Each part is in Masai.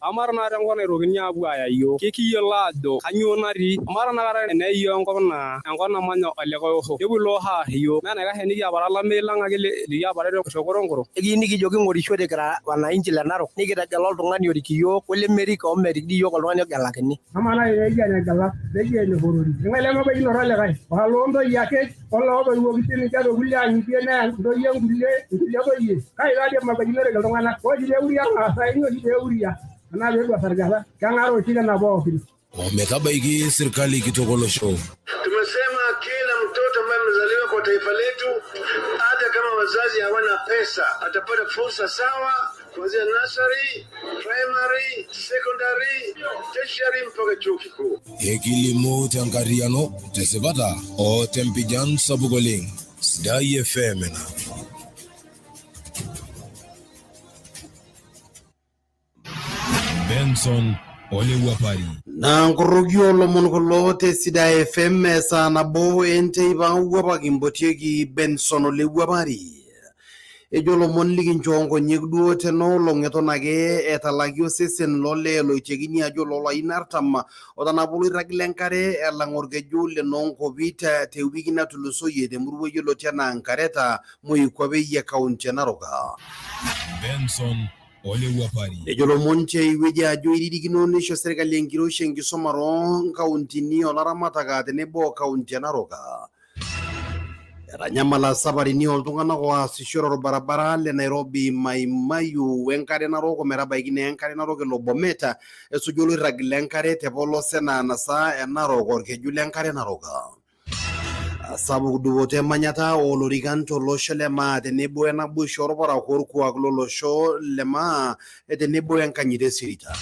Amaa tenakata enkop naitokini aapuo aaya iyiook, kekiyiolo aajo kainyoo natii. Amaa tenakata eneya iyiook enkop naa enkop namanya olikae osho, nepuo ilo osho aar iyiook, mee enaikash enikiapare olameyu lang ake likiapare te koronkoro? Ekiyieu nikijo king'orisho kira wananchi le Narok nikitegela oltung'ani orik iyiook olemerik amu merik dii iyiook oltung'ani ogelakini. Amaa naaji peeji ene Galak, neji ene Korori, eng'ae lemebaikinoto olikae? Oloo ntoyie ake olootoiwuoki siininche tookulie ang'itie neya ntoyie nkulie nkulie toyie. Kai taadii emabaikinoreki iltung'anak? Ore oshi pee euria Irmaasai, oshi pee euria anaa pee edua sargata, keng'ara oshi nena pookin. Ometabaiki sirkali kitok olosho. Tumesema kila mtoto ambaye amezaliwa kwa taifa letu, hata kama wazazi hawana pesa, atapata fursa sawa kuanzia nursery, primary, secondary, tertiary mpaka chuo kikuu. Ekilimu tenkarriyiano, tesipata o tempijan sapuk oleng. Sidai FM ena. Benson Olewuapari. Naa nkoroki oolomon kulo te Sidai FM esaa nabo enteipa wuapaki kimpotieki Benson Olewuapari. Ejo lomon likinchoo nkonyek duo tena olong eton ake etalaki osesen lolee loitekini ajo loolarin 40 otanapa oloirrag le nkare elang orkeju le Noonkopi te wiki natulusoyie te murua yioloti anaa Nkareta, Moikuape e kaunti e Narok. Benson Olewuapari. Nejo lomon tiai wueji ajo eiririkino neisho serkali enkiroshi enkisuma too nkauntini o laramatak tenebo o kaunti e Narok. Etanyamala saparini oltung'anak oasishore orbarabara le Nairobi Mai Mahiu we nkare narok ometabaiki naa enkare narok elo Bomet esuju oloirrag le nkare te polos enaanasa e Narok orkeju le nkare narok. Sapuk dupoto emanyata oolorikan tolosho le maa tenebo enaboisho orparakuo orkuak lolosho le maa tenebo enkanyit esirita.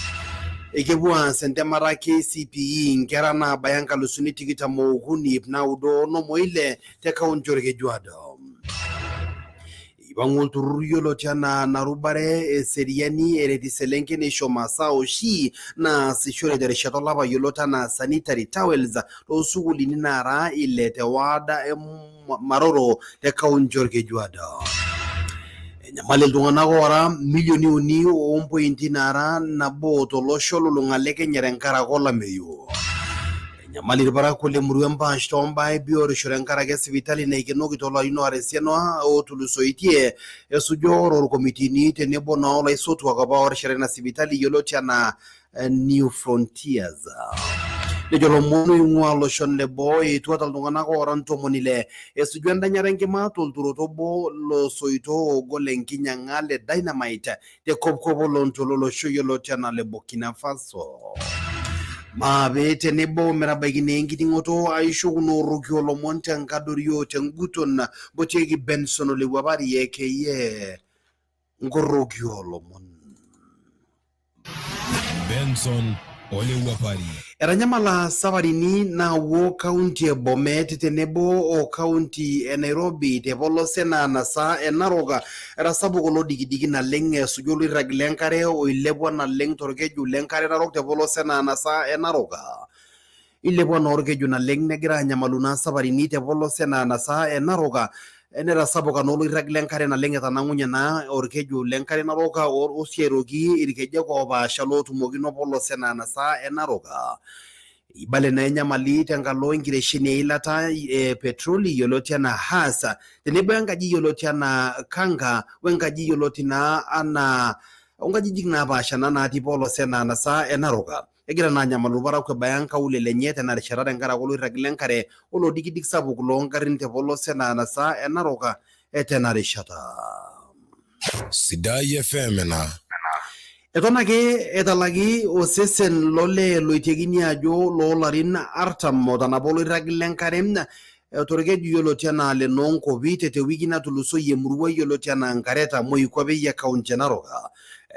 Ekepuo aas entemata KCPE inkera naabaya nkalusuni 23 956 te kaunti Olkejuado. Eipang'u olturrur yioloti anaa Narubare Eseriani eret iselenken neisho masaa oshi naasishore terishata olapa yiolot anaa sanitary towels toosukuulini naara ile te ward e Maroro te kaunti Olkejuado. Enyamali iltung'anak oora milioni uni ompointi naara nabo tolosho olulung'a le Kenya tenkaraki olameyu. Enyamali irparakuo le murua Empaash too mbaa e biotisho tenkaraki esipitali naikenoki toolarin oora esiana ootulusoitie esuju ore orkomitini tenebo naa olaisotuak apa ootesheta ina sipitali yioloti anaa New Frontiers. Nejo lomon oing'ua loshon le boo etuata iltung'anak oora 60 esuju endanyata enkima tolturoto obo losoito oogol enkinyang'a le dynamite te kopkop oloontoluo lolosho yioloti anaa le Burkina Faso. Maape tenebo metabaiki naa enkiting'oto aisho kuna orroki olomon tenkadori o tenguton mpotieki Benson Olewuapari aka nkoroki oolomon. Benson Olewuapari. Etanyamala saparini naawuo kaunti e Bomet tenebo o kaunti e Nairobi te polos enaanasa e Narok etasapuka olodikidiki naleng esuju oloirrag le nkare oilepua naleng torkeju le nkare Narok te polos enaanasa e Narok. Ilepua naa orkeju naleng negira anyamalu naa saparini te polos enaanasa e Narok netasapuka naa oloirrag le nkare naleng etanang'unye naa orkeju le nkare Narok osi aitoki irkejek oopaasha lootumokino polos enaanasa e Narok. Eibale naa enyamali tenkalo enkitesheni eilata e petroli yioloti anaa Hass tenebo enkaji yioloti anaa Kanga wenkaji yioloti naa anaa onkajijik naapaasha naa natii polos enaanasa e Narok. Egira naa anyamalu irparakuo ebaya nkaulele enye tena rishata tenkaraki oloirrag le nkare olodikidik sapuk loo ngarrin te polos enaanasa e Narok tena rishata. Sidai FM ena. Eton ake etalaki osesen lolee loitekini ajo loolarin 40 otanapa oloirrag le nkare torkeju yioloti anaa le Noonkopi te wiki natulusoyie emurua yioloti anaa Nkareta Moikuape e kaunti e Narok.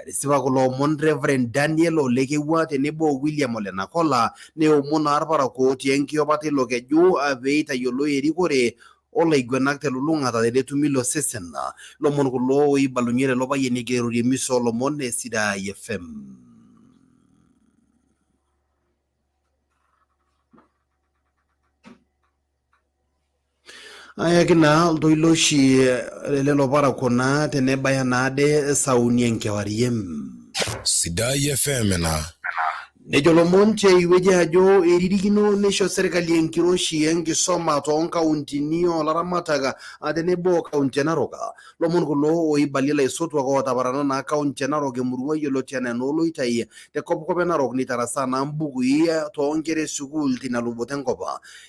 Etisipa kulo omon Reverend Daniel Ole Kewua tenebo o William Ole Nakola neomon naa irparakuo otii enkiopata ilo keju pee eitayioloi erikore olaiguanak telulung'ata tenetumi ilo sesen. Lomon kulo oibalunye lelo payiani egira airorie emisa oolomon e Sidai FM. Ayaki naa oltoilo oshi lelo parakuo naa tenebaya naade saa uni enkewarie. Sidai FM ena. Nejo lomon tiaiwueji ajo eiririkino neisho serkali enkiroshi enkisoma toonkauntini oolaramatak tenebo kaunti e Narok. Lomon kulo oibalie ilaisotuak ootaparana naa kaunti e Narok emurua yioloti anaa enooloitai te kopkop e Narok neitarasaa naa mbukui toonkera e sukuul tina luboto enkop.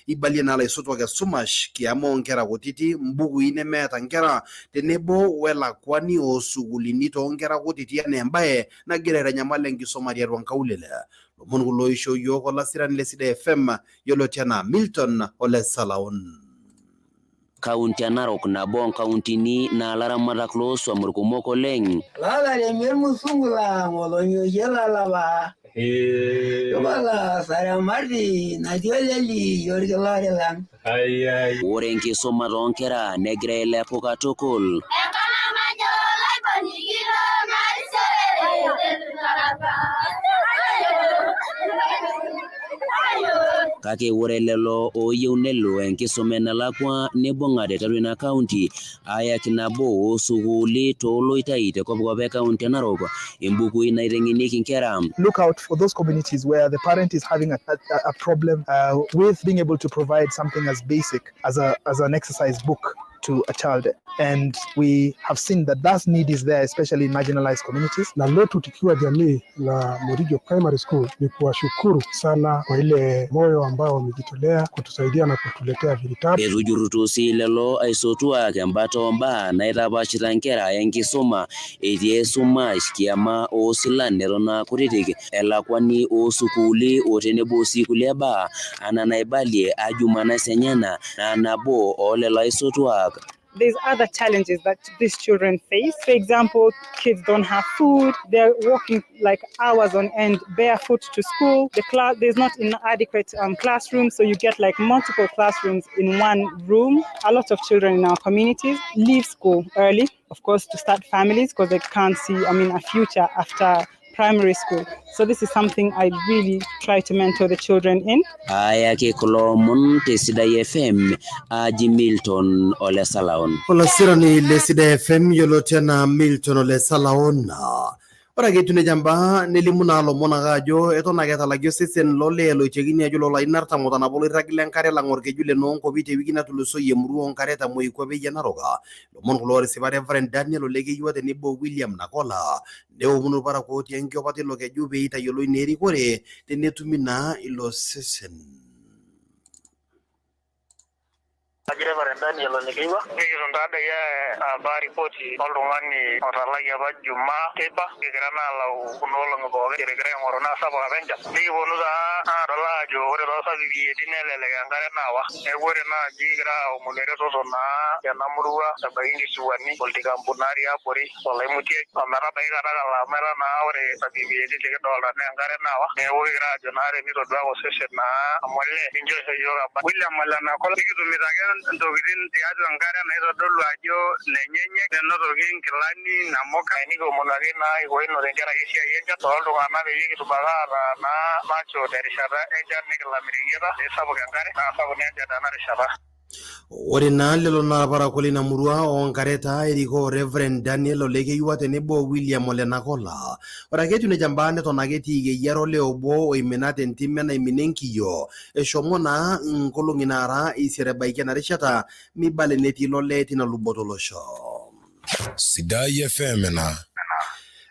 Ibalie naa ilaisotuak esumash, kiama oonkera kutiti, mbukui nemeeta nkera tenebo welakwani oosukuulini toonkera kutiti anaa embae nagira aitanyamal enkisoma tiatua nkaulele. Lomon kulo oishoo yiok olasirani le Sidai FM yioloti anaa Milton Ole Salaun. Kaunti e Narok nabo oonkauntini naa laramatak looswam irkumok oleng. Lalaremie irmusungu lang olonyokie lalapa. Tubala saramati natii oleli orkilari lang. Ore enkisuma toonkera negira ailepu katukul. Kake ore lelo ooyieu nelo enkisuma enelakwa neibung'ate tiatua ina kaunti ayaki nabo oosukuuli tooloitai te kopkop e kaunti e Narok imbukui naiteng'enieki inkera. Look out for those communities where the parent is having a problem with being able to provide something as basic as an exercise book to a child. And we have seen that that need is there, especially in marginalized communities. Na letu tukiwa jamii la Morijo Primary School ni kuwashukuru sana kwa ile moyo ambao wamejitolea kutusaidia na kutuletea vitabu. Etujurrutuo sii lelo aisotuak embata oombaa naitapashita nkera enkisuma etii esumash, kiama oosilan eton aa kutitik, elakwani oosukuuli o tenebo sii kulie baa anaa naibalie Ajuma Nasenyana naa nabo oolelo aisotuak. There's other challenges that these children face. For example, kids don't have food. They're walking like hours on end barefoot to school. There's not inadequate classrooms, so you get like multiple classrooms in one room. A lot of children in our communities leave school early, of course, to start families because they can't see, I mean, a future after primary school. So this is something I really try to mentor the children in. Ayaki kulo omon te Sidai FM, aji Milton Ole Salaon. Olasirani le Sidai FM yioloti anaa Milton Ole Salaon. Ore ake etiu nejia mbaa nelimu naa lomon ake ajo eton ake etalaki osesen lolee loitekini ajo loolarin artam otanapa oloirragi lenkare elang orkeju le Noonkopi tewiki natulusoyie emurua oonkareta moikuape e Narok. Lomon kulo ootisipa Reverend Daniel Olekeyua tenebo William Nakola neomonu irparakuo otii enkiopata ilo keju pee eitayioloi naa erikore tenetumi naa ilo sesen. Kaji Reverend Daniel Olekeiwa. Nikitum taa doi apa ripoti oltung'ani otalaki apa Jumaa teipa kigira naa alau kuna olong'i pookin kigira aing'oru naa sapuk apa enchan. Nikiponu taa aadol aajo ore toosapipieti nelelek enkare naawa. Neeku ore naaji kigira aomonu eretoto naa tena murua ebaiki nkisiwani oltikampu natii abori olaimutiai ometabaiki katakala amu etaa naa ore sapipieti likidolta naa enkare naawa. Neeku kigira aajo naa tenitoduaka osesen naa amu olee ninchosho iyiook aba. William Ole Nakola nikitumito ake ntokitin tiatua enkare naitodolu ajo nenyenye nenotoki nkilani namuka nikiomonu ake naa ikoino tenkaraki esiai enchan tooltung'anak peyie kitum ake ataa naa macho terishata enchan nikilam ireyieta sapuk enkare naa sapuk naa enchan tena rishata. Ore naa lelo naa irparakuo leina murua oonkareta erikoo Reverend Daniel Olekeyua tenebo William Ole Nakola. Ore ake etiu nejia mbaa neton ake etii keyiara olee obo oimina tentim enaimina enkiyio eshomo naa nkolong'i naara isiet ebaiki ena rishata meibala enetii ilo lee tina luboto olosho. Sidai FM ena.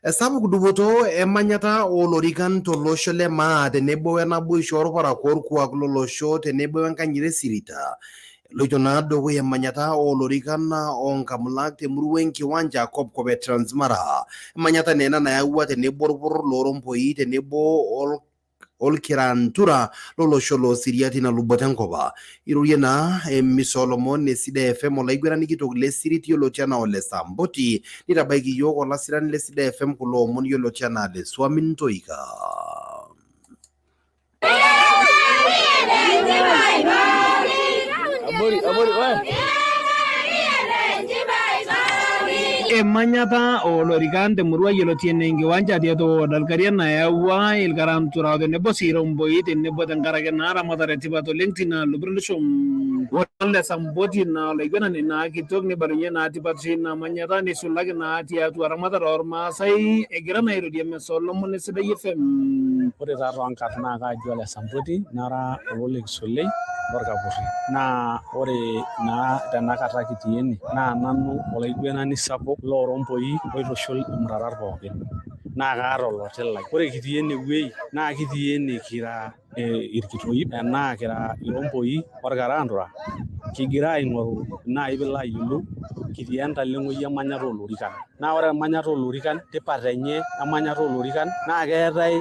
Esapuk dupoto emanyata oolorikan tolosho le maa tenebo wenaboisho orparakuo orkuak lolosho tenebo wenkanyit esirita. Eloito naa dukuya emanyata oolorikan oonkamulak temurua enkiwanja kopkop e Transmara. Emanyata naa ena nayawua tenebo orporor loorompoi tenebo olkirantura lolosho loosiria tina luboto enkop. Irorie naa emisa oolomon e Sidai FM olaiguenani kitok le sirit yioloti anaa Ole Samboti nitabaiki yiok olasirani le Sidai FM kulo omon yioloti anaa le Swamin Toika. Emanyata oolorikan temurua yioloti enaa enkiwanja tiatua ward Olkaria nayawua ilkarantura tenebo sii iromboi tenebo tenkaraki naa ramatare tipat oleng tinaalo olosho. Ore ole Samboti naa olaiguanani naa kitok neibalunye naa tipatisho ina manyata neisulaki naa tiatua ramatare oormaasai egira naa airorie emisa oolomon e Sidai FM. Ore taa toonkarn naa kaaji ole Samboti nara ololekisolei lorkapurri. Naa ore naa tenakata kitii ene naa nanu olaiguanani sapuk looromboi oitushul imurarat pookin. Naa kaata oloti lai. Ore kitii ene wuei naa kitii ene kira irkitoip enaa kira iromboi orkarandura kigira aing'oru naaji piilo ayiolou kitii entaleng'oi emanyata oolorikan. Naa ore emanyata oolorikan tipat enye emanyata oolorikan naa keetae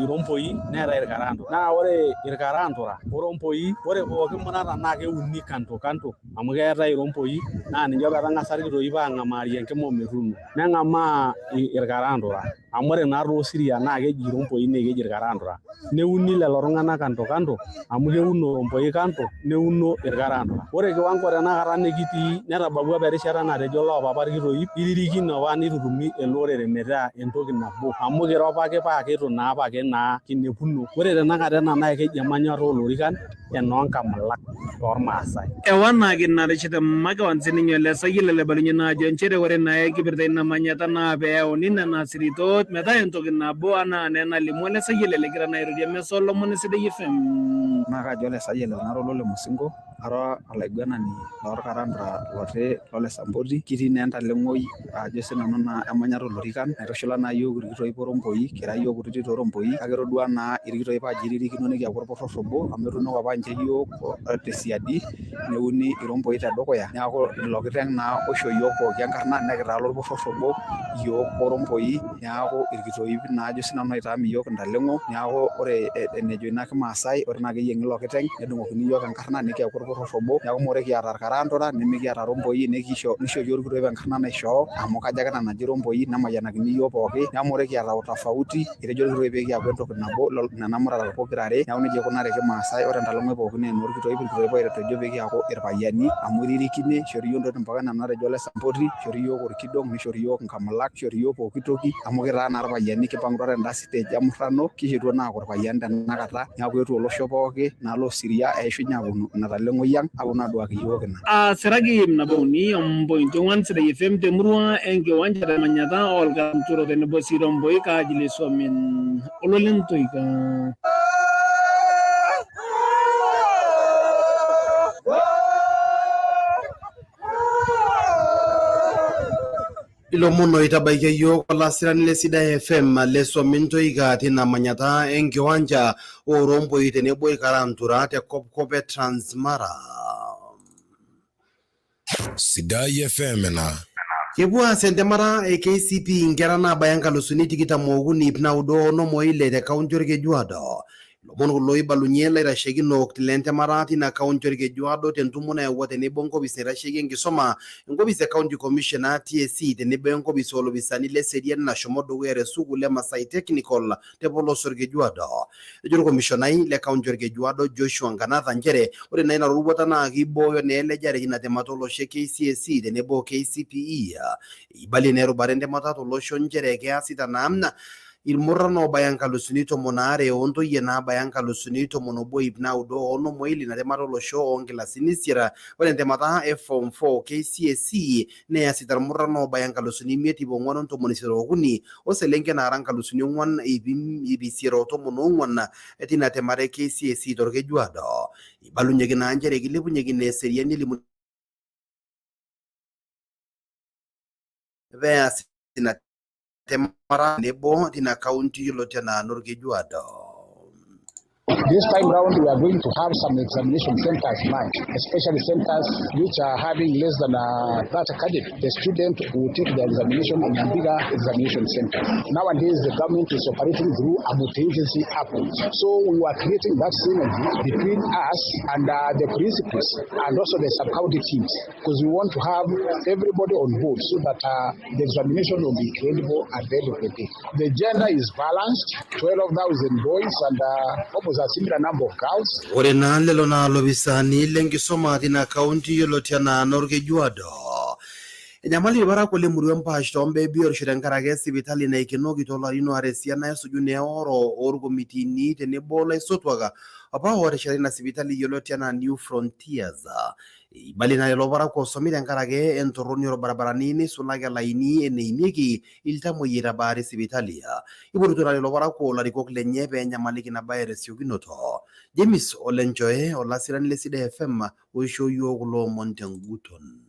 iromboi neetae irkarandura. Naa ore irkarandura oromboi ore pooki murata naa keuni kando kando amu keetae iromboi naa ninche apa etang'asa irkitoip ang'amarie enkima ometuuno neng'amaa irkarandura amu ore naa toosiria naa keji iromboi naa keji irkarandura neuni lelo tung'anak kando kando amu keuno iromboi kando neuno irkarandura. Ore kiwango tenakata nikitii netabawua apa erishata natejo loopapa irkitoip iririkino apa nitutumi ele orere metaa entoki nabo amu kiro apake paa keitu naa apake naa kinepuno. Ore tenakata ena naa keji emanyata oolorikan enoonkamulak toormaasai. Ewanaki ina rishata makewan sininye ole Sayiolo olaibalunye naa ajo nchere ore naa enkipirta ina manyata naa pee eyauni nena siritot metaa entoki nabo anaa naa enalimu ole Sayiolo egira naa airorie emisa oolomon e Sidai FM. Naa kajo ole Sayiolo nara olole Musingo ara olaiguanani lorkarandura loti lole Samboti kitii naa entaleng'oi ajo sinanu naa emanyata oolorikan naitushula naa iyiook irkitoip oromboi kira iyiook kutitik tooromboi kake itodua naa irkitoip ajo iririkino nikiaku orporor obo amu etuunoko apa ninche iyiook tesiadi neuni iromboi tedukuya neeku ilo kiteng naa oisho iyiook pooki enkarna nekitaa olporor obo iyiook oromboi neeku irkitoip naa ajo sinanu oitaam iyiook intaleng'o neeku ore enejo ina kimaasai ore naa keyieng'i ilo kiteng nedung'okini iyiook enkarna nikiaku orporor obo neeku meekure kiata irkarandura nimikiata iromboi nikisho nisho iyiook irkitoip enkarna naishoo amu kajo ake ina naji romboi nemayianakini iyiook pooki neeku meekure kiata utofauti etejo orkitoip pee kiaku entoki nabo nena murata pokira are neeku nejia ikunari kimaasai ore entaleng'oi pookin naa enoorkitoip irkitoip oitejo pee kiaku irpayiani amu iririkine ishori iyiook intokitin pookin enaa enatejo ole Samboti ishori iyiook orkidong nishori iyiook nkamulak nishori iyiook pooki toki amu kitaa naa irpayiani kipang'utua tenda stage emurrano kishetuo naa aaku irpayiani tenakata neeku eetuo olosho pooki naa losiria eishunye aaponu ina taleng'oi ang aponu aduaki iyiook ina. Aasiraki ip nabo uni ompointi ong'wan Sidai FM temurua enkiwanja temanyata oolkaranturo tenebo sii Romboi Kaaji Lesuamen Ololentoika. Ilomon oitabaikia iyiook olasirani le Sidai FM le Suamin Toika tina manyata enkiwanja ooromboi tenebo Ikarantura te kopkop e Transmara. Sidai FM ena. Kepuo aas entemata e KCPE inkera naabaya nkalusuni 23 956 te kaunti Olkejuado. Ilomon kulo oibalunye laitashekinok lentemata tina kaunti Olkejuado tentumo nayawua tenebo enkopis naitasheki enkisuma, enkopis e County Commissioner TSC tenebo enkopis oolopisani leseriani nashomo dukuya te sukuul e Masai Technical te polos Olkejuado. Etejo orkomishonai le kaunti Olkejuado Joshua Nkanatha nchere ore naa ina roruata naa keibooyo naa elejare ina temata olosho e KCSE tenebo KCPE. Eibalie naa erubata entemata tolosho nchere keasita naa ilmurran oobaya nkalusuni 12 oontoyie naabaya nkalusuni 11 956 ina temata olosho oonkilasini isiet. Ore entemata e form 4 KCSE neasita ilmurran oobaya nkalusuni 5 483 oselenken naara nkalusuni 4 814 tina temata e KCSE torkejuado. Eibalunyeki naa nchere keilepunyeki naa eseriani elimu peas ina temata nebo tina kaunti yioloti enaa Norkejuado. This time round, we are going to have some examination centers merged, especially centers which are having less than 30 candidates. The student will take the examination in a bigger examination center. Nowadays, the government is operating through a multi-agency approach. So we are creating that synergy between us and the principals and also the sub-county teams, because we want to have everybody on board so that the examination will be credible at the end of the day. The gender is balanced, 12,000 boys and almost a similar number of girls. Ore naa lelo naa lopisani lenkisuma tina kaunti yioloti enaa Norkejuado. Enyamali irparakuo lemurua Empaash toombaa ebiotisho tenkaraki sipitali naikenoki toolarin aare esiana esuju naa eoro orkomitiini tenebo laisotuak apa ootesheta ina sipitali yioloti anaa New Frontiers. Eibalie naa lelo parakuo osomi tenkaraki entorroni orbaribarani neisulaki elaini eneimieki iltamuoyia eitabaari sipitali. Eipotutuo naa lelo parakuo ilarikok lenye pee enyamaliki ina bae tesiokinoto. James Olenchoe, olasirani le Sidai FM, oishoo yiok kulo omon tenguton.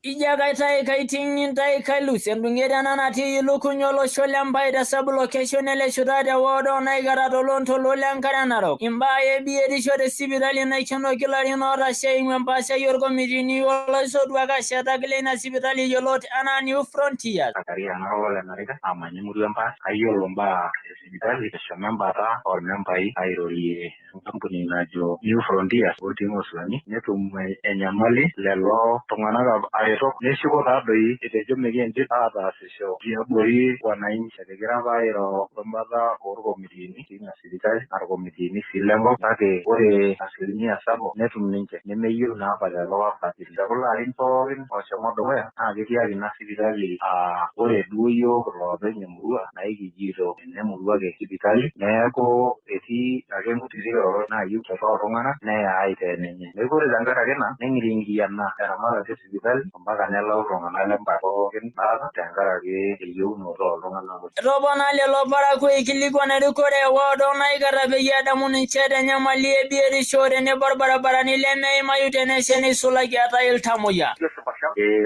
Ijo kaitai kaiting intai kailus endunget ena natii ilukuny olosho le Mbai te sub-location e Leshuta te ward oo Naikara toloontoluo le Nkare Narok. Imbaa e biotisho te sipitali naikenoki larin ootasha eimu empaashai oolkomitini olaisotuak ashetak leina sipitali yiolot anaa New Frontiers. Zakaria nara ole Narika namanya emurua Empaash, kayiolo imbaa e sipitali eshomo embata ormembai airorie enkampuni najo New Frontiers otii Ng'osulani netum enyamali lelo tung'anak aretok neshuko taadoi etejo mikiindim ataasisho tiabori wananchi. Ekigira apa airo wembata orkomitiini tina sipitali naa irkomitiini sii lenkop kake ore asilimia sapuk netum ninche nemeyieu naa apa lelo wafadhili. Te kulo arin pookin ooshomo dukuya naa ketii ake ina sipitali aa ore duo yiok iloopeny emurua naa ekijiito enemurua ake sipitali neeku etii ake nkutiti kirorot naayieu tooltung'anak neya aitaa enenye. Neeku ore tenkaraki ina ning'iring'iana eramatata esipitali ompaka nelau iltung'anak lembar pookin baata tenkaraki eyieunoto ooltung'anak kuti. Etopona lelo parakuo eikilikuan erikore e ward oo Naikara peyie edamu ninche te nyamali e biotisho tenebo ilbaribarani lemeimayu tenesha neisulaki eetae iltamoyia.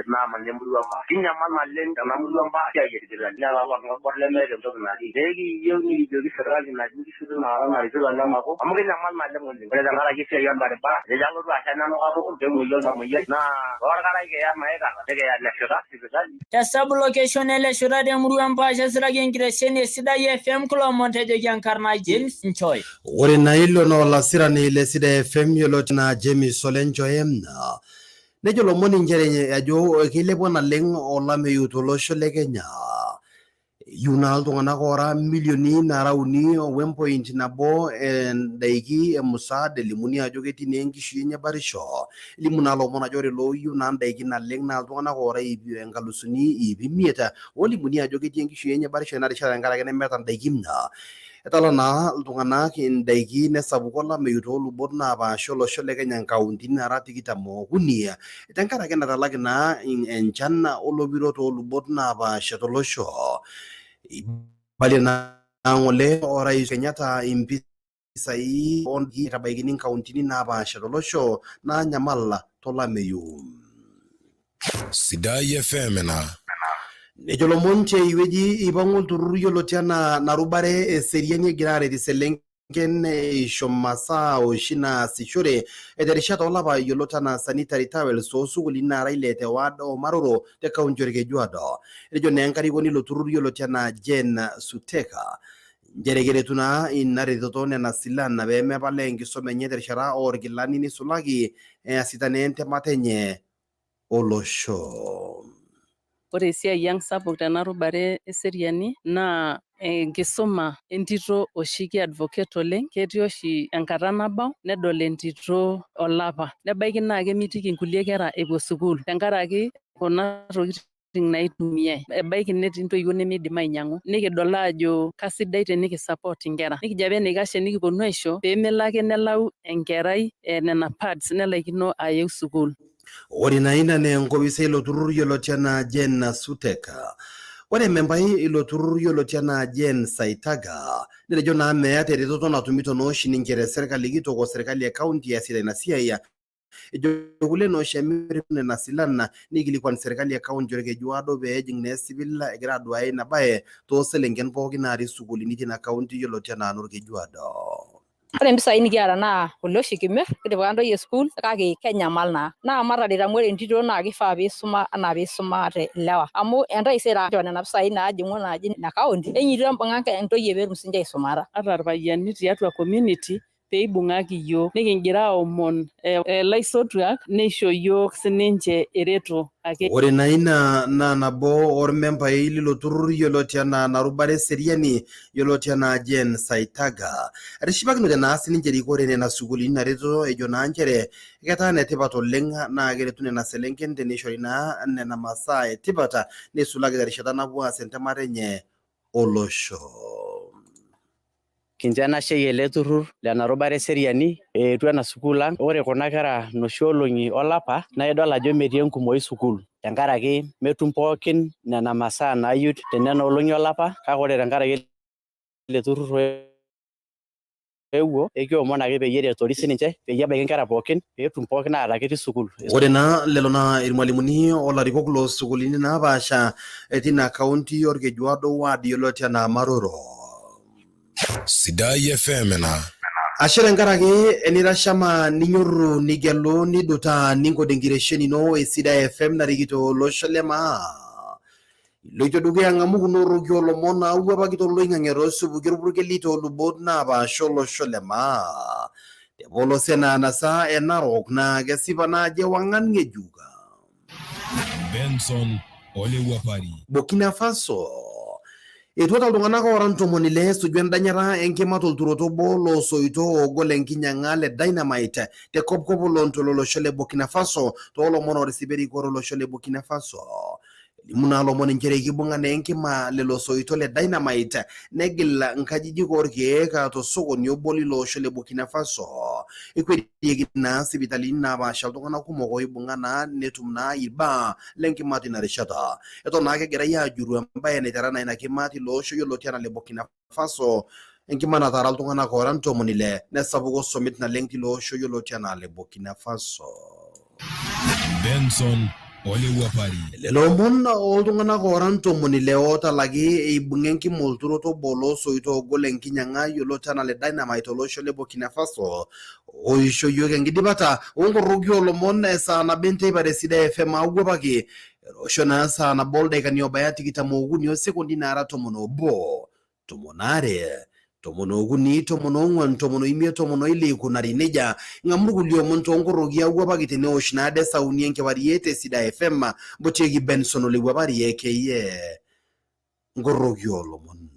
Naamanya emurua Mbaa. Kinyamal naleng tena murua Mbaa esiai e sipitali. Netaa oltung'ani obo lemeeta entoki natii. Neeku ekiyieu nikijoki serkali natii nkishu tinaalo narikito lenakop amu kinyamal naleng oleng. Ore tenkaraki esiai olbaribara etejo alotu asha nenuka tukul nemuoyu oltamoyiai naa toorkarae kiya Naikara nikiya Leshuta sipitali. Te sub location e Leshuta te murua Empaash esiraki enkitesheni e Sidai FM kulo omon tejoki enkarna James Nchoi. Ore naa ilo naa olasirani le Sidai FM yioloti naa James Ole Nchoe. Nejo lomoni nchere ajo keilepua naleng olameyu tolosho le Kenya. Eyieu naa iltung'anak oora milioni nara uni o empoint nabo ndaiki e musaada elimuni ajo ketii naa enkishui enye batisho. Elimu naa lomon ajo ore looyieu naa ndaiki naleng naa iltung'anak oora iip inkalusuni iip imiet olimuni ajo ketii enkishui enye batisho ena rishata tenkaraki nemeeta ndaiki. Etala naa iltung'anak indaiki nesapuku olameyu toolubot naapaasha olosho le Kenya nkauntini nara 23 tenkaraki natalaki naa enchan olopiro toolubot naapaasha tolosho. Eibalie naa ng'ole orais Kenyatta impisai oondaiki aitabaikini nkauntini naapaasha tolosho naanyamal tolameyu. Sidai FM ina. Nejo lomon tiaiwueji eipang'ua olturrur yioloti anaa Narubare eseriani egira aret iselenken eisho masaa oshi naasishore terishata olapa yiolot anaa sanitary towels toosukuulini naara ile te ward oo Maroro te kaunti Olkejuado. Etejo naa enkarikoni ilo turrur yioloti anaa Jane Suteka nchere keretu naa ina retoto nena silan pee mepalaa enkisoma enye terishata oorkilani neisulaki easita naa entemata enye olosho. Ore esiai ang sapuk tena rubare eseriani naa enkisuma entito oshi ki advocate oleng. Ketii oshi enkata nabau nedol entito olapa nebaiki naa kemitiki nkulie kera epuo sukuul tenkaraki kuna tokitin naitumiae. Ebaiki netii ntoiwuo nemeidim ainyiang'u nikidol aajo kasidai tenikisupport inkera. Nikijo apa enaikash tenikiponu aisho pee melo ake nelau enkerai nena pads nelaikino ayeu sukuul. Ore naa ina naa enkopis eilo turrur yioloti anaa Jane Sutek. Ore emembai ilo turrur yioloti anaa Jane Saitaga netejo naa meeta eretoto natumito naa oshi ninche te serkali kitok o serkali e kaunti easita ina siai. Ejo kulie naa oshi emir nena silan neikilikuan serkali e kaunti Olkejuado pee ejing naa esipil egira aduaya ina bae too selenken pookin natii sukuulini tina kaunti yioloti anaa Olkejuado. Ore mpisai nikiata naa kule oshi kimir, kitipika ntoyie sukuul kake kenyamal naa. Naa mataret amu ore entito naa kifaa piisuma anaa piisuma te ilewa. Amu entaisere ake nena pisai naajing'u naaji ina county, enyoito embung'a ntoyie peetum sinche aisumata. Ata irpayiani tiatua community Peibung'aki iyiok nikingira aomon laisotuak neisho iyiok sininche ereto ake. Ore naa ina naa nabo ormembai lilo turrur yioloti anaa Narubare Eseriani yioloti anaa Jane Saitaga. Etishipakinote naa sininche erikore nena sukuulini ina retoto ejo naa nchere ketaa enetipat oleng naa keretu nena selenken teneishori naa nena masaa etipat neisulaki terishata napuo aas entemata enye olosho. Kincho enashei ele turrur lena rubata eseriani eetuo ena sukuul ang. Ore kuna kera noshi olong'i olapa naa idol ajo metii enkumoi sukuul tenkaraki metum pookin nena masaa naayieu tenena olong'i olapa, kake ore tenkaraki ele turrur oewuo ekiomon ake peyie eretori sininche peyie ebaiki inkera pookin peetum pookin aataa ketii sukuul. Ore naa lelo naa irmalimuni olarikok loo sukuulini naapaasha tina kaunti Orkejuado ward yioloti anaa Maroro. Sidai FM ena. Ashe tenkaraki enitashama ninyorru nigelu nidutaa ninkod enkitesheni ino e Sidai FM narikito olosho le maa. Iloito dukuya ang'amu kuna orroki oolomon naawuapaki toloing'ang'e toosupuki orpurkeli toolubot naapaasha olosho le maa. Te polosie naanasa e Narok naa kesipa naa ajo ewang'an ng'ejuk. Benson Ole Wuapari. Burkina Faso. Etuata iltung'anak oora 60 esuju endanyata enkima tolturoto obo loosoito oogol enkinyang'a le dynamite te kopkop oloontoluo lolosho le Burkina Faso toolomon ootisipa erikore olosho le Burkina Faso. Elimu naa lomon nchere keibung'a naa enkima lelo soito le dynamite negil nkajijik orkeek tosokoni obo lilo osho le Burkina Faso. Ekwetieki naa sipitalini naapaasha iltung'anak kumok oibung'a naa netum naa ilbaa lenkima tina rishata. Eton naa kegirai aajurru embae naitera naa ina kima tilo osho yioloti anaa le Burkina Faso, enkima nataara iltung'anak oora 60 nesapuku osomit naleng tilo osho yioloti anaa le Burkina Faso. Benson Ole Wuapari. Lelo omon ooltung'anak oora 60 ootalaki eibung'a enkima olturoto obo loosoito oogol enkinyang'a yioloti anaa le dynamite tolosho le Burkina Faso oisho iyiook enkidipata oonkoroki oolomon esaa nabo enteipa te Sidai FM aawuapaki etoosho naa esaa nabo oldaikani obaya 23 osekondi naara 11, 12, 13, 14, 15, 16 eikunari nejia. Ing'amu irkulie omon toonkoroki awuapaki teneosh naado esaa uni enkewarie te Sidai FM mpotieki Benson Ole Wuapari aka Nkoroki oolomon.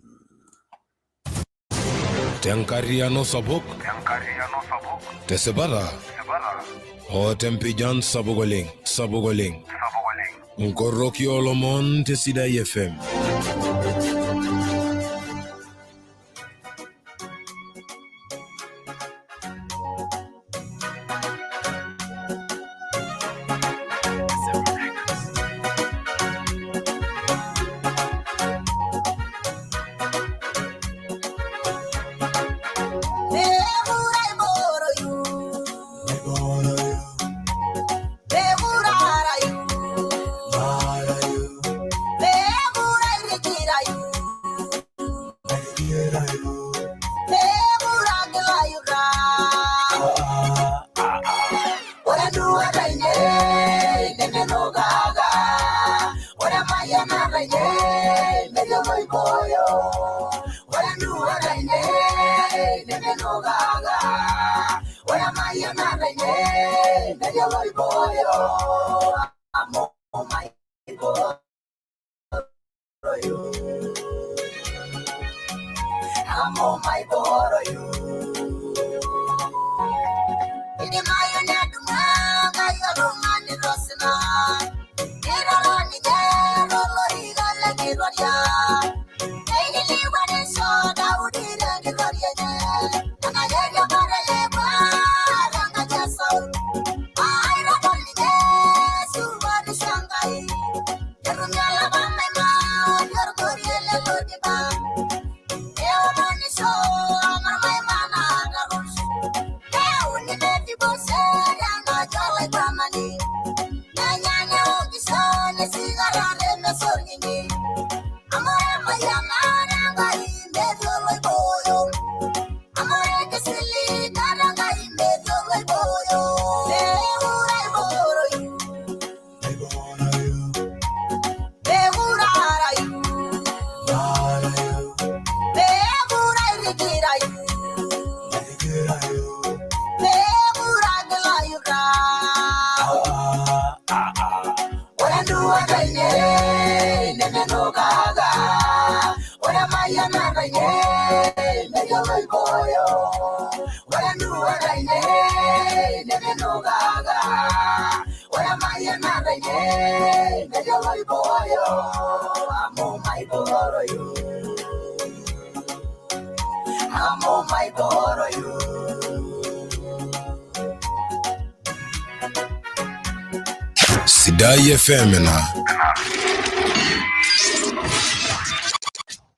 Tenkarriyiano sapuk, tesipata o tempijan sapuk oleng, sapuk oleng. Nkoroki oolomon te Sidai FM. oloibooyo. Ore enduata ainei nemenukaka. Ore emayianata ainei metii oloibooyo amu maibooroyu. Amu maibooroyu. Sidai FM ina.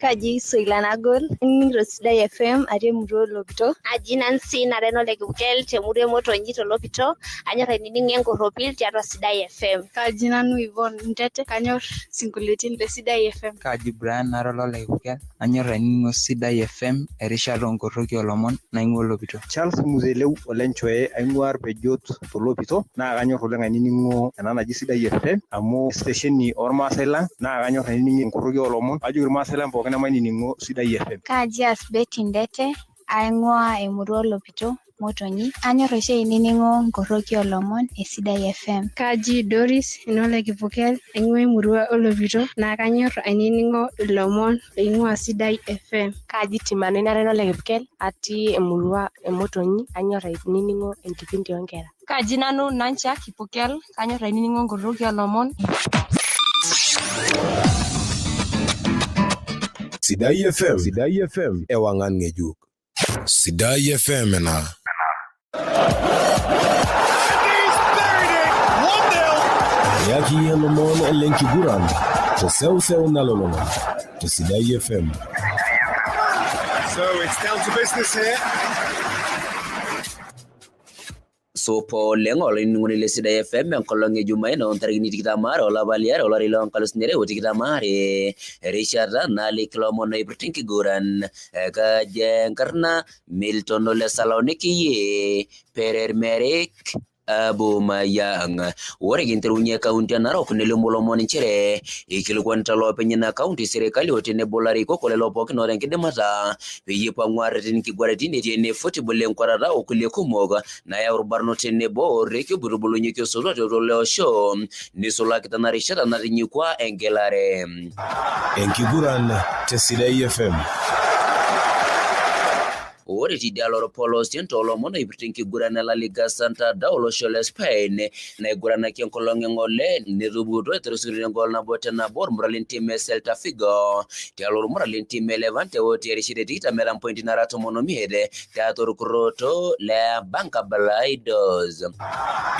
Kaji Soila Nagol, ainining'ito Sidai FM atii emurua Olopito. Aji Nancy nara eno Lekipkel temurua e Motonyi Tolopito, anyor ainining'o Enkorropil tiatua Sidai FM. Kaji nanu Yvonne Ntete, kanyor sinkolioitin le Sidai FM. Kaji Brian nara Ololekipkel, anyor ainining'o Sidai FM erishata oonkoroki oolomon naing'ua Olopito. Charles Museleu Olenchoe aing'ua Irpejot Tolopito naa kanyor oleng ainining'o ena naji Sidai FM amu stesheni ormaasai lang naa kanyor ainining'o inkoroki oolomon ajoki irmaasai lang pookin emainining'o Sidai FM. Kaji Asbeti Ndete, aing'ua emurua Olopito Motonyi, anyor oshi ainining'o nkorroki oolomon e Sidai FM. Kaji Doris eno Lekipkel, aing'ua emurua Olopito naa kanyor ainining'o ilomon oing'ua Sidai FM. Kaji Timanoi nara eno Lekipkel atii emurua e Motonyi anyor ainining'o enkipindi oonkera. Kaji nanu Nancha Kipukel kanyor ainining'o nkoroki oolomon. Sidai FM. Sidai FM. Ewang'an ng'ejuk. Sidai FM ina. Eyaki iyie lomon lenkiguran teseuseu nalulung'a te Sidai FM. So it's down to business here. Supa oleng olainining'oni le Sidai FM enkolong e Jumanne oo ntarikini 22 olapa liare olari loo nkalusuni are o 22 erishata naliki ilomon oipirta enkiguran kaji enkarna Milton Ole Salau nikiyie Perermerik Abumayang. Ore kinterunye kaunti e Narok nelimu lomon nchere ikilikuanita loopeny ina kaunti serkali o tenebo larikok o lelo pookin oota enkidimata peyie ipang'u aareten nkiguraitin etii ene football enkwatata o kulie kumok nayau irbarnot tenebo orekie oitubulunyeki osotua tiatua ele osho neisulaki tena rishata natinyikua engelare. Enkiguran te Sidai FM. Ore tidialo orpolosien toolomon oipirta enkiguran e La Liga Santander olosho le Spain naiguranaki enkolong e ng'ole netupukutuo etorisiore engol 1-1 ormura lentim e Celta Vigo tialo ormura lentim e Levante otii erishata e 20 eeta mpointi nara 15 tiatua orkuroto le Banca Balaidos.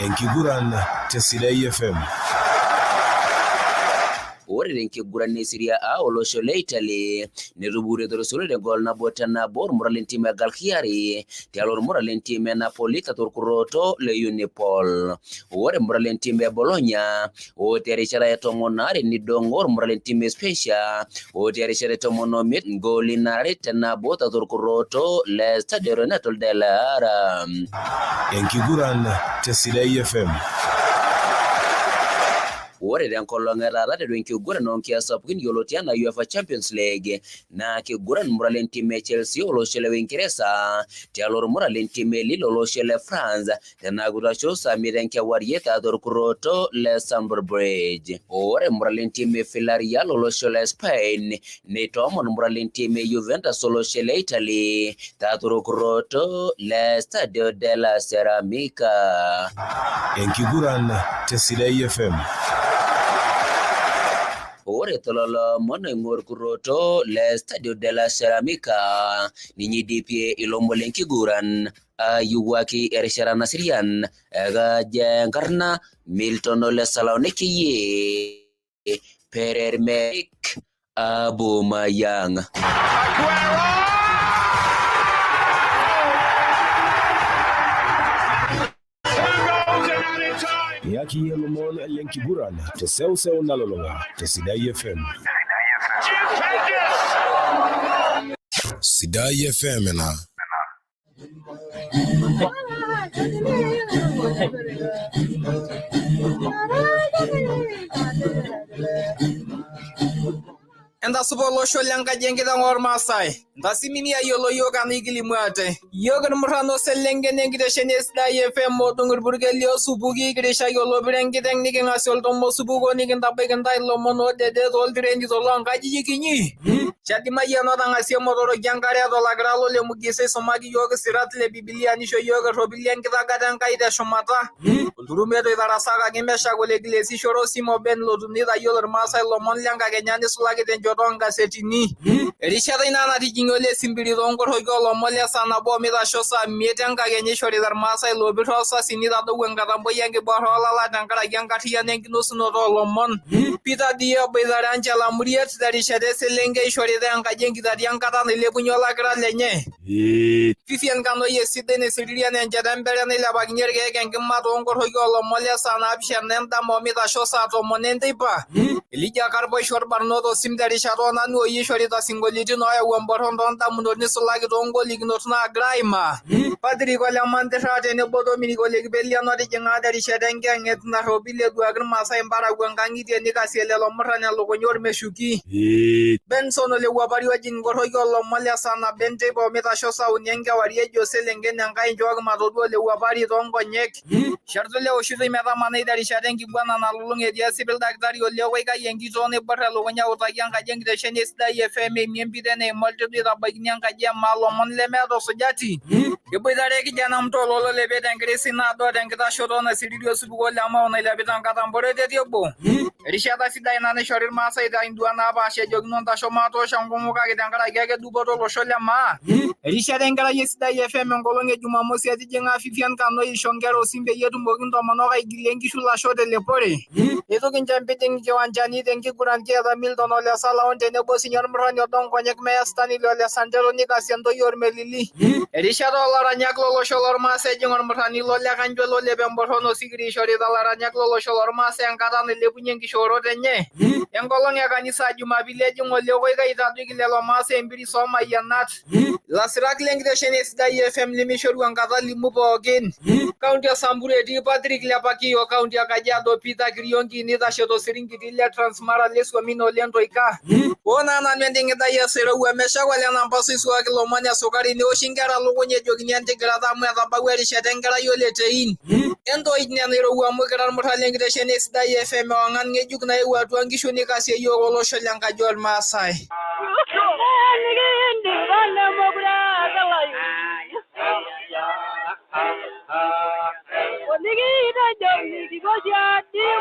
Enkiguran te Sidai FM. Ore tenkiguran e Serie A olosho le Italy netupukutuo etorisiore engol 1-1 ormura lentim e Cagliari tialo ormura lentim e Napoli tiatua orkuroto le Unipol. Ore ormura lentim e Bologna otii erishata e 12 nidong'o ormura lentim e Spezia otii erishata e 15 ngoli 2-1 tiatua orkuroto le Stadio Renato Dell'Ara. Enkiguran te Sidai FM. Ore tenkolong e taata tiatua enkiguran oonkias sapukin yioloti anaa UEFA Champions League naa kiguran mura lentim e Chelsea olosho le Uingereza tialo ormura lentim e Lille olosho le France tenakutasho saa miet enkewarie tiatua orkuroto le Stamford Bridge. Ore mura lentim e Villarreal olosho le Spain neitoomon mura lentim e Juventus olosho le Italy tiatua orkuroto le Stadio della Ceramica. Enkiguran te Sidai FM. Ore tololo omon oing'ua orkuroto le Stadio della Ceramica ninye eidipie ilomon lenkiguran ayiwuaki erishata naserian ekaji enkarna Milton Ole Salau nikiyie Perermerik Abumayang. Iyaki iyie lomon lenkiguran te seuseu nalulung'a te Sidai FM. Sidai FM ina. Entasupa olosho lenkaji enkiteng oormaasai. Ntasimimi ayiolo yiok anaa ikilimu ate. Yiok irmurran oselenken enkitesheni e Sidai FM odung irpurkeli osupuki kirishaki olopiro enkiteng niking'asie oltomo osupuko nikintabaiki intae ilomon oodede tooltireni toloonkajijik inyi. Shadimayian otang'asie motoroki enkare tolakira lole Mugisa isumaki yiok isirat le Bibilia nisho yiok erropili enkitagata Enkai teshumata. Olturumet oitarasakaki Meshak olekilesishore Simo Ben lotum neitayiolo irmaasai lomon lenkakenya nisulaki tenchoto oonkasetini. Erishata ina natijing'a ole Simbiri toonkoroki oolomon le saa nabo omeitasho saa miet enkakenya eishorita irmaasai loopir osasi neitadou enkatamboi enkiborra oolala tenkaraki enkarriyiano enkinosunoto oolomon. Peter Dio eboitare Angela Muriet terishata eselenkei eishorita enkaji enkitati enkata nailepunye olakira lenye. Vivian Kanoi esidai naisiririan enchata empere nailepakinye irkeek enkima toonkoroki oolomon le saa naapishana endama omeitasho saa tomon enteipa. Elijah Karpoisho orbarnot osim terishata oonanu oyie eishorita sinkolioitin ooyau emborron toondamunot nisulaki toongolikinot naagira aimaa. Patrick ole Mantirra tenebo Dominic ole Kipelian otijing'a terishata enkiyang'et narropil eduaki irmaasai imparakuo nkang'itie nikasie lelo murran elukunya ormeshuki. Benson ole Wuapari ojing inkoroki oolomon le saa nabo enteipa omeitasho saa uni enkewarie ejo selenken Enkai nchooki matodua ole Wuapari toonkonyek. Shartule ewoshitoi metamanai terishata enkiguana nalulung'a etii esipil daktari ole Koikai enkitoo naibor elukunya autaki enkaji enkitesheni e Sidai FM eimie empito eneima oltidu eitabaikini enkaji e maa lomon lemeeta osujati. Eboitare kijana mtoo lololepe tenkirisi naado tenkitashoto nasiriri osupuko le Mau nailepita nkatambo oreteti obo. Erishata sidai ina naishori irmaasai aitayu induat naapaasha ejokino ntasho maatoosho enkumu kake tenkaraki ake dupoto olosho le maa. Erishata enkerai e Sidai FM enkolong e Jumamosi etijing'a Vivian Kanoi aisho nkera osim peyie etumoki intomonok aigilie nkishu lasho telepore. Eitu kincho empijing nkiwanchani tenkiguran kiata Milton ole Salaon tenebo sinye ormurrani odo nkonyek Meya Stanley ole Santero nikasie ntoyie ormelili. Erishata oolaranyak lolosho lormaasai ejing ormurrani lole Kanjo lolep emborron osikiri eishorita ilaranyak lolosho lormaasai enkata nailepunye nkishoorot enye. Enkolong e kanisa Jumapili ejing ole Koikai eitadoiki lelo maasai empiris oomayianat. Ilasirak lenkitesheni e Sidai FM lemeishoru enkata limu pookin. Kaunti e Samburu etii Patrick Lepakiyo, kaunti e Kajiado Peter Kiriongi neitashe tosiringiti le Transmara le Suomino ole Ntoika. Hoo naa nanu enting'idai esairowua Meshak ole Nampaso eisuaki lomon esukari neoshi nkera lukuny ejokini entigirata amu etabawua erishata enkerai ole Tein. Entoij nena irowua amu kira irmurran lenkitesheni e Sidai FM ewang'an ng'ejuk nayewuo atua nkishu nikasie yiok olosho lenkaji olmaasai.